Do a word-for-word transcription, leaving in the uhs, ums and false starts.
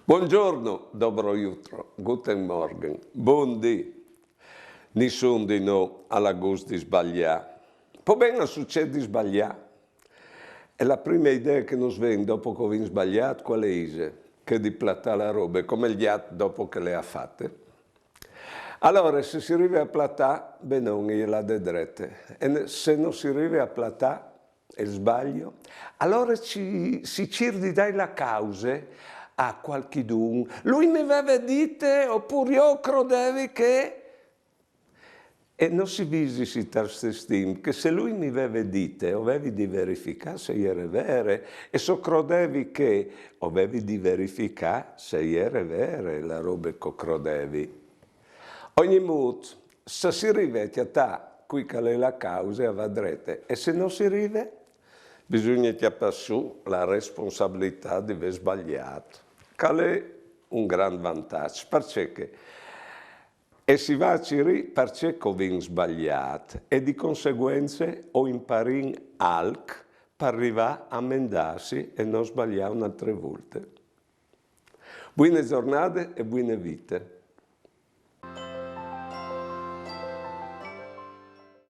Buongiorno, dobro jutro, guten Morgen, bundì. Nissun di nô al à gust di sbaliâ. Po ben, al sucêt di sbaliâ. E la prime idee che nus ven dopo che o vin sbaliât, cuale ise? Chê di platâ la robe, come il gjat dopo che le à fate. Alore, se si rive a platâ, benon, e je là de drete. E ne- se no si rive a platâ, il sbalio, alore si, si cîr di dâi la cause a cualchidun. Lui mi veve dite, opûr jo o crodevi che... E no si visi si tal stes timp che se lui mi veve dite, o vevi di verificâ se e jere vere, e se o crodevi che, o vevi di verificâ se e jere vere la robe che o crodevi. Ogni mût, se si rive a cjatâ cui che al è la cause, a va drete, e se no si rive, bisugne cjapâ sù la responsabilitât di vê sbaliât, che al è un grant vantaç, parcè che e si va a cirî parcè che o vin sbaliât e di conseguence o imparìn alc par rivâ a amendâsi e no sbaliâ une altre volte. Buine zornade e buine vite.